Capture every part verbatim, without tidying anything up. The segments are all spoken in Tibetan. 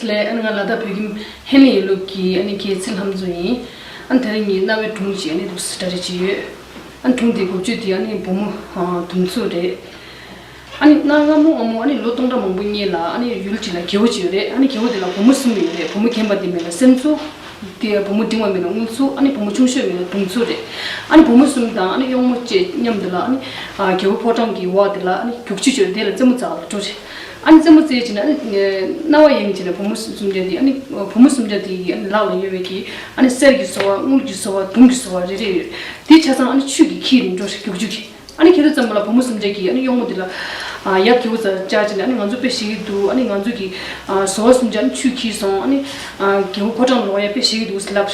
ལགས། ཨ་ནི་ང་ལ་དྭགས་བོད་ཁྱིམ་ཧེ་ལེ་ཡི་ལུགས་ཀྱི་ཨ་ནི་མཁས་ཚེ་ལྷ་མཛོ་ཡིན། ཨ་ནི་དེ་རིང་ངའི་རྣ་བའི་སྒྲུང་ཅིག་ཨ་ནི་འདུག་སེ་གྲ་སྒྲིག་བྱས་ཡོད། ཨ་ནི་སྒྲུང་དེའི་འགོ་བརྗོད་དེ་ཨ་ནི་བུ་མོ་ཨ་དུང་མཚོ་རེད། ཨ་ནི་གནའ་སྔ་མོ་སྔ་མོ་ཨ་ནི་ལོ་སྟོང་ཕྲག་མང་པོ་སྔོན་ལ་ཨ་ནི་ཡུལ་གཅིག་ལ་རྒྱལ་པོ་གཅིག་ཡོད་རེད། ཨ་ནི་རྒྱལ་པོ་དེ་ལ་བུ་མོ་གསུམ་ཡོད་རེད། བུ་མོ་རྒན་པ་དེའི་མིང་ལ་སེམས་མཚོ། དེ་བུ་མོ་འབྲིང་བ་མིང་ལ་དངུལ་མཚོ། ཨ་ནི་བུ་མོ་ཆུང་ཤོས་མིང་ལ་དུང་མཚོ་རེད། ཨ་ནི་བུ་མོ་གསུམ་དང་ཨ་ནི་གཡོག་མོ་བཅས་མཉམ་དུ་ལ་ཨ་ནི་ཨ་རྒྱལ་པོ་ཕོ་བྲང་གི་འོག་དེ་ལ་ཨ་ནི་རྒྱུག་ཆུ་བཅོས་དེ་ལ་རྩེད་མོ་རྩེ་བར་འགྲོ་རེད། ཨ་ནི་རྩེད་མོ་རྩེ་བྱས་ནས་ཨ་ནི་རྣ་བ་གཡེང་བྱས་ནས་བུ་མོ་གསུམ་ཆ་དེ་ཨ་ནི་བུ་མོ་གསུམ་ཆ་དེ་ཡི་ཨ་ནི་ལག་ལ་ཡོད་པའི་གི་ཨ་ནི་གསེར་གྱི་སོལ་བ། དངུལ་གྱི་སོལ་བ། དུང་གི་སོལ་བ་རེ་རེ་ཡོད། དེ་ཆ་ཚང་ཨ་ནི་ཆུ་གིས་འཁྱེར་ནས་འགྲོ་རེད། རྒྱུག་ཆུ་གིས། ཨ་ནི་ཁྱེད་ཚོ་ཙམ་པ་ལ་བུ་མོ་གསུམ་ཆ་གིས་ཨ་ནི་གཡོག་མོ་དེ་ལ་ཨ་ཡབ་རྒྱལ་པོ་རྩ་བཅག་བྱས་ནས་ཨ་ནི་ང་ཚོ་དཔེ་ཞེད་ཀྱི་འདུག་ཨ་ནི་ང་ཚོ་གི་ཨ་ཟོར་བ་གསུམ་ཆ་ཨ་ནི་ཆུས་འཁྱེར་སོང་། ཨ་ནི་ཨ་རྒྱལ་པོ་ཕོ་བྲང་ལོག་ཡ་དཔེ་ཞེད་ཀྱི་འདུག་ཟེར་ལབ།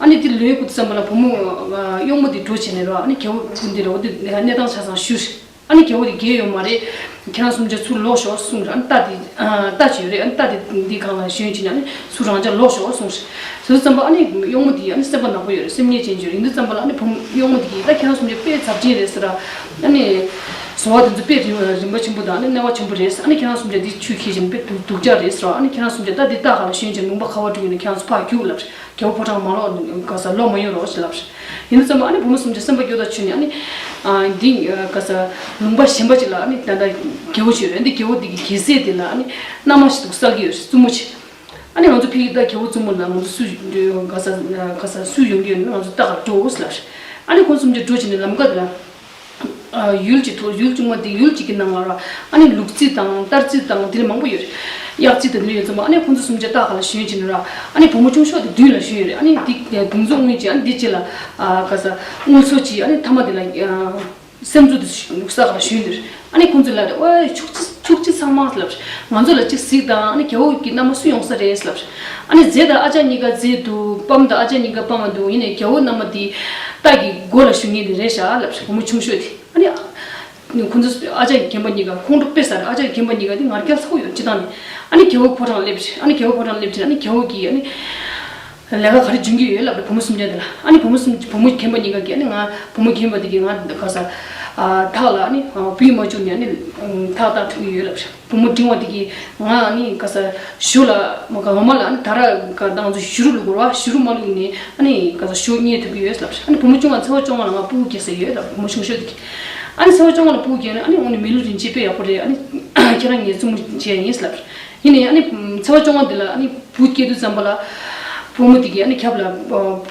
ཨ་ནི་དེ་ལོས་ཀྱི་ཙམ་པ་ལ་བུ་མོ་ཨ་གཡོག་མོ་དེ་འགྲོ་བྱས་ནས་ར་ཨ་ནི་རྒྱལ་པོ་དེ་ལ་འོ་དེ་གནས་སྟངས་ཆ་ཚང་ཞུས། ཨ་ནི་རྒྱལ་པོ་དེ་རྒས་ཡོད་མ་རེད། ཁྱེད་རང་གསུམ་ཆ་ཚུར་ལོག་ཤོག་གསུངས་ར། ཨ་ནི་རྟ་དེ་ཨ་རྟ་ཅིག་ཡོད་རེད། ཨ་ནི་རྟ་དེ་འདི་སྒང་ལ་ཞོན་བྱས་ནས་ཨ་ནི་ཚུར་རང་ཅག་ལོག་ཤོག་གསུངས། དེ་ཙམ་པ་ཨ་ནི་གཡོག་མོ་དེ་ཨ་ནི་སེམས་པ་ནག་པོ་ཡོད་རེད། སེམས་ཉེས་ཅན་ཅིག་ཡོད་རེད། ཡིན་དུས་ཙམ་པ་ལ་ཨ་ནི་བུ་མོ་གཡོག་མོ་དེ་གིས་ད་ཁྱེད་རང་གསུམ་ཆ་དཔེ་ཚབས་ཆེན་རེད་ཟེར་ར། ཨ་ནི་ཟོར་བ་དེ་ཚོ་དཔེ་རིན་རིན་པ་ཆེན་པོ་དང་ཨ་ནི་གནང་བ་ཆེན་པོ་རེད། ཨ་ནི་ཁྱེད་རང་གསུམ་ཆ་འདི་ཆུས་འཁྱེར་བྱས་ནས་དཔེ་སྡུག་སྡུག་ཅག་རེད་ཟེར་ར། ཨ་ནི་ཁྱེད་རང་གསུམ་ཆ་ད་འདི་རྟ་སྒང་ལ་ཞོན་བྱས་ལུང་པ་ཁ་བ་དཀྲུགས་ནས་ཁྱེད་རང་ཚོ་ཕར་རྒྱུགས་ལབ་རེད། རྒྱལ་པོ་ཕོ་བྲང་མ་ལོག་ག་ས་ལོག་མ་ཡོང་རོགས་ཞེས་ལབ་རེད། ཡིན་དུས་ཙམ་པ་ཨ་ནི་བུ་མོ་གསུམ་ཆ་སེམས་པ་སྐྱོ་ཐག་ཆོད་ནས་ཨ་ནི་ཨ་འདི་ག་ས་ལུང་པ་གཞན་པ་ཅིག་ལ་ཨ་ནི་ད་ལྟ་རྒྱལ་པོ་ཞིག་ཡོད་རེད། འདི་རྒྱལ་པོ་འདི་གི་རྒྱལ་སྲས་དེ་ལ་ཨ་ནི་མནའ་མ་ཞིག་འདུག་སེ་བསགས་ཀྱི་ཡོད་རེད། བཙུན་མོ་ཆེ། ཨ་ནི་ང་ཚོ་ཕ་གི་ད་རྒྱལ་པོ་བཙུན་མོ་ལ་ང་ཚོ་སུ་ག་ས་ག་ས་སུ་ཡོང་གི་ཡོད་ན་ང་ཚོ་ལྟ་ག་འགྲོ་ཟེར་ལབ་རེད། ཨ་ནི་ཁོང་གསུམ་ཆ་འགྲོ་བྱས་ནས་ལམ་ཁ་དེ་ལ་ཨ་ཡུལ་གྱི་ཐོག་ཡུལ་གྱི་ངོས་དེ་ཡུལ་གཅིག་གི་ནང་ལ་ར་ཨ་ནི་ལུག་རྫི་དང་རྟ་རྫི་དང་དེ་ལས་མང་པོ་ཡོད་རེད། གཡག་རྫི་དང་དེ་ལས་ཡོད་ཙམ་པ་ཨ་ནི་ཁོང་ཚོ་གསུམ་ཆ་ལྟ་ག་ལ་ཞོན་བྱས་ནས་ར་ཨ་ནི་བུ་མོ་ཆུང་ཤོས་དེ་མདུན་ལ་ཞོན་ཡོད་རེད། ཨ་ནི་འདི་དུང་མཚོ་དངུལ་གྱི་ཨ་ནི་འདི་རྗེས་ལ་ཨ་ག་ས་དངུལ་མཚོ་གྱི་ཨ་ནི་མཐའ་མ་དེ་ལ་ཨ། སེམས་གཙོ་དེ་ས་ག་ལ་ཞོན་ཡོད་རེད། ཨ་ནི་ཁོང་ཚོ་ལ་རེད། ཨོའི་ཕྱུགས་རྫི་ཕྱུགས་རྫི་ཚང་མ་ལབ་རེད། ང་ཚོ་ལ་གཅིག་གཟིགས་དང་། ཨ་ནི་རྒྱལ་པོ་གི་མནའ་མ་སུ་ཡོང་ས་རེད་ལབ་རེད། ཨ་ནི་རྫས་དང་ཨ་ཅག་གཉིས་ཀ་རྫི་འདུག་སྤམ་དང་ཨ་ཅག་གཉིས་ཀ་སྤམ་འདུག་ཡིན་ནའི་རྒྱལ་པོ་མནའ་མ་དེ་རྟ་གི་མགོ་ལ་ཞོན་མཁན་དེ་རེད་ཤག་ལབ་རེད། བུ་མོ་ཆུང་ཤོས་དེ། ཨ་ནི་ཁོང་ཚོ་ཨ་ཅག་རྒན་པ་གཉིས་ཀ་ཁོང་ཁྲོ་དཔེ་ཟ་རེད། ཨ་ཅག་རྒན་པ་གཉིས་ཀ་དེ་ངར་སྐད་ཚ་པོ་ཡོད་སྤྱིར་བཏང་ནས། ཨ་ནི་རྒྱལ་པོ་ཕོ་བྲང་སླེབས་རེད། ཨ་ནི་རྒྱལ་པོ་ཕོ་བྲང་སླེབས་རྗེས་ཨ་ནི་རྒྱལ་པོ་གིས་ཨ་ནི། ལས་ཀ་ག་རེ་འཇོན་གྱི་ཡོད་ལབ་རེད། བུ་མོ་གསུམ་ཆ་དེ་ལ། ཨ་ནི་བུ་མོ་གསུམ་བུ་མོ་རྒན་པ་གཉིས་ཀ་གིས་ཨ་ནི་ང་བུ་མོ་རྒན་པ་དེ་གིས་ང་ག་ས་ཨ་ཐག་ལ་ཨ་ནི་བུད་མ་བཅུག་ནས་ཨ་ནི་ཐག་བཏགས་ཐུབ་ཀྱི་ཡོད་ལབ་རེད། བུ་མོ་འབྲིང་བ་དེ་གིས་ང་ཨ་ནི་ག་ས་གཞུ་ལ་མ་ག་འོ་མ་ལ་ཨ་ནི་ད་ར་ག་ང་ཚོ་གཞུ་རུ་བླུག་རོགས། གཞུ་རུ་མ་བླུག་ནས་ཨ་ནི་ག་ས་གཞུ་རྙེད་ཐུབ་ཀྱི་ཡོད་ལབ་རེད། ཨ་ནི་བུ་མོ་ཆུང་བ་ཚེ་བ་བཅོ་ལྔ་ལ་ང་སྤུ་གུ་སྐྱེས་ས་ཡོད་ལབ། བུ་མོ་ཆུང་ཤོས་དེ་གིས་ཨ་ནི་ཚེ་བ་བཅོ་ལྔ་ལ་སྤུ་གུ་སྐྱེས་ནས་ཨ་ནི་འོ་ནི་མི་ལུས་རིན་ཆེན་དཔེ་ཡག་པོ་རེད། ཨ་ནི་ཁྱེད་རང་ངའི་བཙུན་མོ་བྱས་ཡིན་ལབ་རེད། ཡིན་ནའི་ཨ་ནི་ཚེ་བ་བཅོ་ལྔ་དེ་ལ་ཨ་ནི་བུ་སྐྱེས་དུས་ཙམ་པ་ལ་བུ་མོ་དེ་གིས་ཨ་ནི་རྒྱབ་ལ་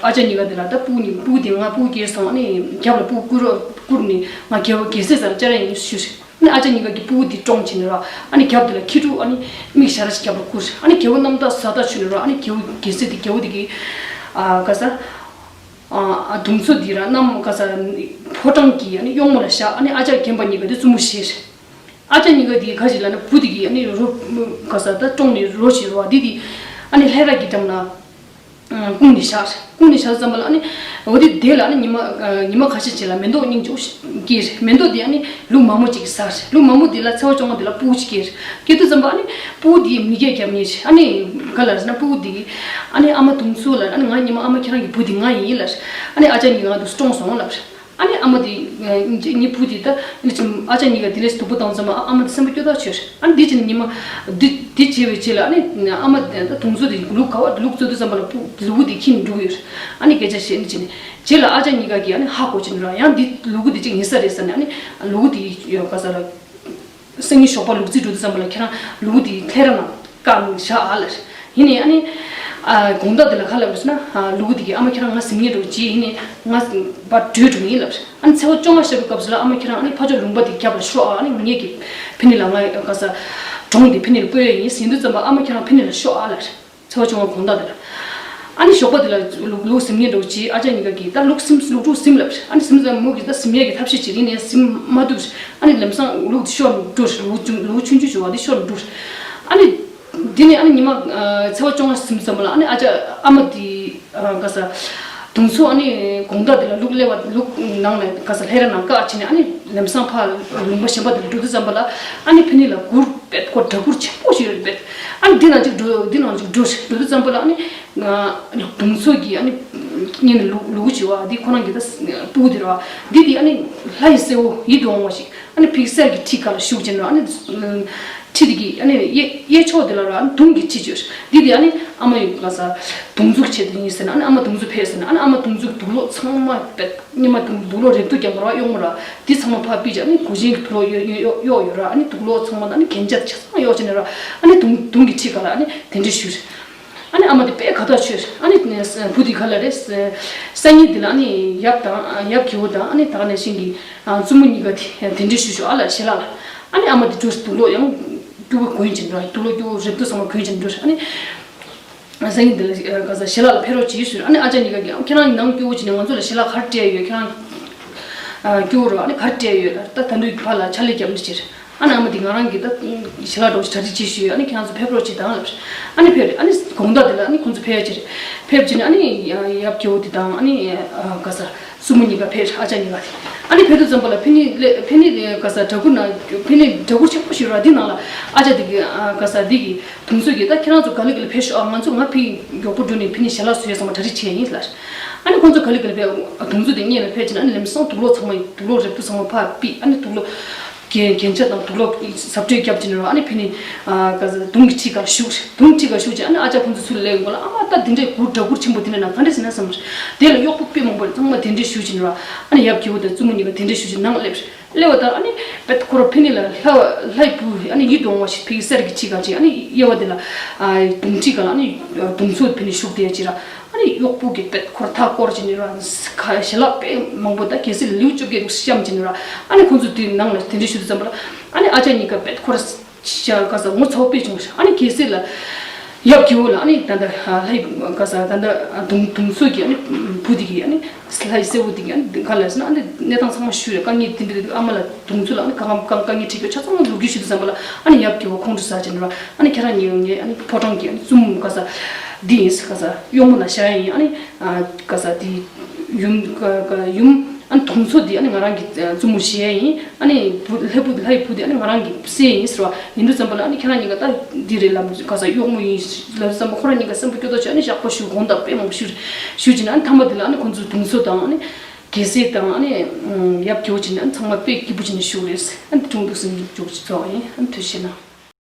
ཨ་ཅག་གཉིས་ཀ་དེ་ལ་ད་སྤུ་གུ་ནི་སྤུ་གུ་དེ་ང་སྤུ་གུ་སྐྱེས་སོང་། ཨ་ནི་རྒྱབ་ལ་སྤུ་གུ་བསྐུར་རོགས་བསྐུར་ནས་ང་རྒྱལ་པོ་རྒྱལ་སྲས་རྩ་ལ་བཅར་ཡ་ཡིན་ཞུས་རེད། ཨ་ནི་ཨ་ཅག་གཉིས་ཀ་གིས་སྤུ་གུ་དེ་བཀྲོངས་བྱས་ནས་ར་ཨ་ནི་རྒྱབ་དེ་ལ་ཁྱི་ཕྲུག་ཨ་ནི་མིག་ཞར་ཞིག་རྒྱབ་ལ་བསྐུར། ཨ་ནི་རྒྱལ་པོ་རྣམ་དག་ས་དག་བྱུང་ནས་ར་ཨ་ནི་རྒྱལ་པོ་རྒྱལ་སྲས་དེ་རྒྱལ་པོ་དེ་གིས་ཨ་ག་ས་ཨ་དུང་མཚོ་དེ་ར་གནམ་ག་ས་ཕོ་བྲང་གི་ཨ་ནི་གཡོག་མོ་ལ་བཞག་ཨ་ནི་ཨ་ཅག་རྒན་པ་གཉིས་ཀ་དེ་བཙུན་མོ་བྱས་རེད། ཨ་ཅག་གཉིས་ཀ་དེ་ག་ཞིག་ལབ་ན་བུ་དེ་གིས་ཨ་ནི་རོ་ག་ས་ད་བཀྲོངས་ནས་རོ་བྱས་རོ་བ་དེ་དེ་ཨ་ནི་ལྷས་ར་གི་འགྲམ་ལ་བསྐུངས་ནས་བཞག་བསྐུངས་ནས་བཞག་ཙམ་པ་ལ་ཨ་ནི་འོ་དེ་དེ་ལ་ཨ་ནི་ཉི་མ་ཉི་མ་ཁ་ཤས་ཅིག་ལ་མེ་ཏོག་སྙིང་རྗེ་པོ་ཞིག་སྐྱེས་རེད། མེ་ཏོག་དེ་ཨ་ནི་ལུག་མ་མོ་ཅིག་གིས་ཟ་རེད། ལུག་མ་མོ་དེ་ལ་ཚེ་བ་བཅོ་ལྔ་དེ་ལ་སྤུ་གུ་ཅིག་སྐྱེས་རེད། སྐྱེས་དུས་ཙམ་པ་ཨ་ནི་སྤུ་གུ་དེ་མི་སྐྱེ་རྒྱབ་ཉེས་རེད། ཨ་ནི་ག་ལ་རེད་ཟེར་ན་སྤུ་གུ་དེ་གིས་ཨ་ནི་ཨ་མ་དུང་མཚོ་ལ་ཨ་ནི་ང་ཉི་མ་ཨ་མ་ཁྱེད་རང་གི་བུ་དེ་ང་ཡིན་ལབ་རེད། ཨ་ནི་ཨ་ཅག་གཉིས་ང་དུ་བཀྲོངས་སོང་ལབ་རེད། ཨ་ནི་ཨ་མ་དེ་ངའི་བུ་དེ་ད་ཨ་ཅག་གཉིས་ཀ་དེ་ལས་སྡུག་པོ་བཏང་ཙམ་ཨ་ཨ་མ་དེ་སེམས་པ་སྐྱོ་ཐག་ཆོད་རེད། ཨ་ནི་དེ་བྱས་ནས་ཉི་མ་དེ་དེ་བྱས་པའི་རྗེས་ལ་ཨ་ནི་ཨ་མ་དེ་ད་དུང་མཚོ་དེ་ལུག་ག་བ་ལུག་བཙོས་དུས་ཙམ་པ་ལ་སྤུ་ལུ་གུ་དེ་ཁྱིམ་འགྲོ་གི་ཡོད་རེད། ཨ་ནི་སྐད་ཆ་བཤད་ནི་བྱས་ནས་རྗེས་ལ་ཨ་ཅག་གཉིས་ཀ་གིས་ཨ་ནི་ཧ་གོ་བྱས་ནས་ར་ཡང་དེ་ལུ་གུ་དེ་གཅིག་ཡིན་ས་རེད་ཟེར་ནས་ཨ་ནི་ལུ་གུ་དེ་ཡོད་ག་ས་ལ། སང་ཉིན་ཞོགས་པ་ལུག་རྫི་འགྲོ་དུས་ཙམ་པ་ལ་ཁྱེད་རང་ལུ་གུ་དེ་ལྷས་ར་ནང་བཀག་ནས་བཞག་ཨ་ལབ་རེད། ཡིན་ནའི་ཨ་ནི་ཨ་དགོང་དག་དེ་ལ་ག་ལབ་རེད་ཟེར་ན་ཨ་ལུ་གུ་དེ་གིས་ཨ་མ་ཁྱེད་རང་ང་གཟིམ་ངེས་འགྲོ་བྱེད་ཡིན་ནའི་ང་ཕར་བྲོས་འགྲོ་ཡིན་ལབ་རེད། ཨ་ནི་ཚེ་བ་བཅོ་ལྔ་བཞག་པའི་སྐབས་སུ་ལ་ཨ་མ་ཁྱེད་རང་ཨ་ནི་ཕར་ཕྱོགས་ལུང་པ་དེ་རྒྱབ་ལ་ཤོག་ཨ་ནི་ངེད་ཀྱི་ཕི་ནི་ལ་ང་ག་ས་གྲོང་དེ་ཕི་ནི་ལ་བསྐོས་ཡ་ཡིན་ཟེར་དུས་ཙམ་པ་ཨ་མ་ཁྱེད་རང་ཕི་ནི་ལ་ཤོག་ཨ་ལབ་རེད། ཚེ་བ་བཅོ་ལྔ་དགོང་དག་དེ་ལ། ཨ་ནི་ཞོགས་པ་དེ་ལ་ལུག་ལུག་གཟིམ་ངེས་འགྲོ་བྱེད་ཨ་ཅག་གཉིས་ཀ་གིས་ད་ལུག་གཟིམ་ལུག་ཕྲུག་གཟིམ་ལབ་རེད། ཨ་ནི་གཟིམ་ཙམ་མོ་གིས་ད་གཟིམ་ཡས་ཀྱི་ཐབས་ཤེས་བྱེད་ཡིན་ནའི་གཟིམ་མ་ཐུབ་རེད། ཨ་ནི་ལམ་སང་ལུག་དེ་ཤོར་འགྲོ་རེད། ལུག་ཆུང་ལུག་ཆུང་ཆུང་བ་དེ་ཤོར་འགྲོ་རེད། ཨ་ནི་དེ་ནས་ཨ་ནི་ཉི་མ་ཚེ་བ་བཅོ་ལྔ་གཟིམ་ཙམ་ལ་ཨ་ནི་ཨ་ཅག་ཨ་མ་དེ་ག་ས་དུང་མཚོ་ཨ་ནི་དགོང་དག་དེ་ལ་ལུག་ཀླད་པ་ལུག་ནང་ལ་ག་ས་ལྷས་ར་ནང་བཀག་བྱས་ནས་ཨ་ནི་ལམ་སང་ཕར་ལུང་པ་གཞན་པ་དེ་ལ་འགྲོ་དུས་ཙམ་པ་ལ་ཨ་ནི་ཕི་ནི་ལ་གུར་པད་ཁོ་སྦྲ་གུར་ཆེན་པོ་ཞིག་ཡོད་རེད་པད། ཨ་ནི་འདི་ནང་ཅིག་འགྲོ་འདི་ནང་ཅིག་འགྲོ་ཞིག་འགྲོ་དུས་ཙམ་པ་ལ་ཨ་ནི་ང་དུང་མཚོ་གིས་ཨ་ནི་སྔོན་ནས་ལུ་ལུ་གུ་བྱི་བ་འདི་ཁོ་རང་གི་ད་སྤུ་གུ་དེ་རེད་བ། འདི་དེ་ཨ་ནི་ལྷ་ཡི་སྲས་པོ་ཡིད་དུ་འོང་བ་ཞིག་ཨ་ནི་ཕི་གསེར་གྱི་ཁྲི་ཁ་ལ་བཞུགས་བྱས་ནས་ཨ་ནི་ཁྲི་ ཁྲི་གི་ཨ་ནི་གཡས་གཡས་ཕྱོགས་དེ་ལ་ར་ཨ་ནི་དུང་གི་ཁྲི་བྱོས། འདི་དེ་ཨ་ནི་ཨ་མ་ཡི་ག་ས་དུང་མཛུབ་ཆེད་དུ་ཡིན་ཟེར་ན། ཨ་ནི་ཨ་མ་དུང་མཛུབ་ཕེབས་ཟེར་ན། ཨ་ནི་ཨ་མ་དུང་མཛུབ་དུག་སློག་ཚང་མ་པད་སྙེ་མ་དུང་དུག་སློག་རེག་དུག་རྒྱག་གོ་ར་གཡོག་མོ་ར་དེ་ཚང་མ་ཕར་ཕུད་བྱས། ཨ་ནི་གོས་ཆེན་གྱི་དུག་སློག་གཡོག་གཡོག་གཡོག་ཡོད་ར། ཨ་ནི་དུག་སློག་ཚང་མ་ཨ་ནི་གན་རྒྱ་ཆ་ཚང་གཡོག་བྱས་ནས་ར། ཨ་ནི་དུང་དུང་གི་ཁྲི་ག་ལ་ཨ་ནི་གདན་འདྲེན་ཞུས། ཨ་ནི་ཨ་མ་དེ་དཔེ་དགའ་ཐག་ཆོད། ཨ་ནི་བུ་དེ་ག་ལ་རེད། སང་ཉིན་དེ་ལ་ཨ་ནི་ཡབ་དང་ཡབ་རྒྱལ་པོ་དང་ཨ་ནི་ད་ག་ནང་བཞིན་གྱི་བཙུན་མོ་གཉིས་ཀ་དེ་གདན་འདྲེན་ཞུས་ཞུ་ཨ་ལ་ཞལ་ལག་ལ། ཨ་ནི་ཨ་མ་དེ་འགྲོ་དུག་སློག་ཡང་སྐྱུར་པོ་གོན་བྱས་འགྲོ། དུག་སློག་སྐྱུར་པོ་རེག་དུག་ཚང་མ་གོན་བྱས་འགྲོ། ཨ་ནི་སང་ཉིན་དེ་ལ་ག་ས་ཞལ་ལག་ལ་ཕེབས་རོགས་གྱིས་ཞུས། ཨ་ནི་ཨ་ཅག་གཉིས་ཀ་གིས་ཁྱེད་རང་ནང་སྐྱུར་པོ་བྱས་ནས་ང་ཚོ་ལ་ཞལ་ལག་ག་རེ་སྤྲད་ཡོད། ཁྱེད་རང་སྐྱུར་པོ་ར་ཨ་ནི་ག་རེ་སྤྲད་ཡོད་ལ། ད་ད་དུང་ཕར་ལ་ཕྱག་ལས་རྒྱབ་ནས་ཕྱིར། ཨ་ནི་ཨ་མ་དེ་ང་རང་གིས་ད་ཞལ་ལག་འདྲ་པོ་ཞིག་གྲ་སྒྲིག་བྱས་ཞུས་ཡོད། ཨ་ནི་ཁྱེད་རང་ཚོ་ཕེབས་རོགས་བྱེད་དང་ལབ། ཨ་ནི་ཕེབས་རེད། ཨ་ནི་དགོང་དག་དེ་ལ་ཨ་ནི་ཁོང་ཚོ་ཕེབས་ཡ་ཅིག་རེད། ཕེབས་བྱས་ནས་ཨ་ནི་ཡབ་རྒྱལ་པོ་དེ་དང་ཨ་ནི་ག་ས་བཙུན་མོ་གཉིས་ཀ་ཕེབས། ཨ་ཅག་གཉིས་ཀ་དེ་ཨ་ནི་ཕེབས་དུས་ཙམ་པ་ལ་ཕེབས་ནི་ལས་ཕེབས་ནི་ག་ས་སྦྲ་གུར་ནང་ཕེབས་ནི་སྦྲ་གུར་ཆེན་པོ་ཞིག་ར། དེ་ནང་ལ་ཨ་ཅག་དེ་གི་ག་ས་དེ་གི་དུང་མཛུབ་ཀྱིས་ད་ཁྱེད་རང་ཚོ་ག་ལེ་ག་ལེ་ཕེབས་ཤོག་ཨ། ང་ཚོ་ང་ཕ་གི་མགྱོགས་པོ་འགྲོ་ནས་ཕ་གི་ནས་ཞལ་ལག་བཟོ་ཡས་ཚང་མ་གྲ་སྒྲིག་བྱས་ཡིན་ལབ། ཨ་ནི་ཁོང་ཚོ་ག་ལེ་ག་ལེ་ཕེབས། དུང་མཛུབ་དེ་སྔོན་ལ་ཕེབས་བྱས་ན་ཨ་ནི་ལམ་སང་དུག་སློག་ཚང་མ་དུག་སློག་རེག་དུག་ཚང་མ་ཕར་ཕུད། ཨ་ནི་དུག་སློག་གན་རྒྱ་དང་དུག་སློག་གཟབ་སྤྲས་རྒྱབ་བྱས་ནས་ར། ཨ་ནི་ཕ་གི་ནས་ག་ས་དུང་གི་ཁྲི་སྒང་བཞུགས། དུང་ཁྲི་སྒང་བཞུགས་བྱས་ཨ་ནི་ཨ་ཅག་ཁོང་ཚོ་ཚུར་སླེབས་གོང་ལ་ཨ་མ་ད་འདི་འདྲའི་གུར་སྦྲ་གུར་ཆེན་པོ་དེ་འདྲ་ནང་ག་འདྲ་ཟེར་ན་བསམ། དེ་ལ་གཡོག་པོ་དཔེ་མང་པོ་ཚང་མ་གདན་འདྲེན་ཞུས་བྱས་ནས་ར། ཨ་ནི་ཡབ་རྒྱལ་པོ་དང་བཙུན་མོ་གཉིས་ཀ་གདན་འདྲེན་ཞུས་བྱས་ནང་སླེབས། སླེབས་པ་དང་ཨ་ནི་པད་ཁོ་ར་ཕ་གི་ལ་ལྷ་ལྷའི་བུ་ཨ་ནི་ཡིད་དུ་འོང་བ་ཞིག་ཕ་གི་གསེར་གྱི་ཁྲི་སྒང་ཅིག་ཨ་ནི་གཡས་པ་དེ་ལ་དུང་ཁྲི་སྒང་ལ་ཨ་ནི་དུང་མཛུབ་ཕ་གི་ནས་བཞུགས་བསྡད་ཅིག་ར། ཨ་ནི་གཡོག་པོ་གིས་པད་ཁོ་ར་མཐའ་བསྐོར་བྱས་ནས་ར་ཞལ་ལག་དཔེ་མང་པོ་ད་གལ་སྲིད་ལེའུ་བཅོ་བརྒྱད་དུ་བཤམས་བྱས་ནས་ར། ཨ་ནི་ཁོང་ཚོ་དེ་ནང་ལ་གདན་འདྲེན་ཞུ་དུས་ཙམ་པ་ལ་ཨ་ནི་ཨ་ཅག་གཉིས་ཀ་པད་ཁོ་ར་ཤ་ག་ས་ངོ་ཚ་པོ་དཔེ་བྱུང་། ཨ་ནི་གལ་སྲིད་ལ་ཡབ་རྒྱལ་པོ་ལ་ཨ་ནི་ད་ལྟ་ལྷའི་ག་ས་ད་ལྟ་དུང་དུང་མཛུབ་ཀྱི་ཨ་ནི་བུ་དེ་གིས་ཨ་ནི་ལྷའི་སྲས་པོ་དེ་གིས་ཨ་ནི་ག་ལ་ཟེར་ན་ཨ་ནི་གནས་སྟངས་ཚང་མ་ཞུས་རེད། དཀའ་ངལ་དེ་འདྲ་ཨ་མ་ལ་དུང་མཛུབ་ལ་ཨ་ནི་ག་ག་དཀའ་ངལ་འཕྲད་རྒྱུ་ཆ་ཚང་མ་ལོ་རྒྱུས་ཞུ་དུས་ཙམ་པ་ལ་ཨ་ནི་ཡབ་རྒྱལ་པོ་ཁོང་ཁྲོ་ཟ་བྱས་ནས་ར། ཨ་ནི་ཁྱེད་རང་གཉིས་ངས་ཨ་ནི་ཕོ་བྲང་གི་ཨ་ནི་བཙུན་མོ་ག་ས་འདི་ཡིན་ག་ས་གཡོག་མོ་ལ་བཞག་ཡིན། ཨ་ནི་ག་ས་དེ་ཡུམ་ག་ག་ཡུམ་ཨ་ནི་དུང་མཛུབ་དེ་ཨ་ནི་ང་རང་གི་བཙུན་མོ་བཞག་ཡིན། ཨ་ནི་བུ་ལྷའི་བུ་ལྷའི་བུ་དེ་ཨ་ནི་ང་རང་གི་སྲས་ཡིན་ཟེར་བ་ཡིན་དུས་ཙམ་པ་ལ་ཨ་ནི་ཁྱེད་རང་གཉིས་ཀ་ད་འདི་རེད་ལབ་ག་ས་གཡོག་མོ་ཡིན་ལབ་དུས་ཙམ་པ་ཁོ་རང་གཉིས་ཀ་སེམས་པ་སྐྱོ་ཐག་ཆོད། ཨ་ནི་བཤགས་པ་ཞུ་དགོངས་དག་དཔེ་མང་པོ་ཞུ་ཞུ་བྱས་ནས་ཨ་ནི་མཐའ་མ་དེ་ལ་ཨ་ནི་ཁོང་ཚོའི་དུང་མཛུབ་དང་ཨ་ནི་རྒྱལ་སྲས་དང་ཨ་ནི་ཡབ་རྒྱལ་པོ་བྱས་ནས་ཨ་ནི་ཚང་མ་དཔེ་སྐྱིད་པོ་བྱས་ནས་བཞུགས་རེད། ཨ་ནི་དྲུང་དུ་སེམས་འཇོག་ཅིག་ཚོགས་ཡིན། ཨ་ནི་ཐུགས་རྗེ་གནང་།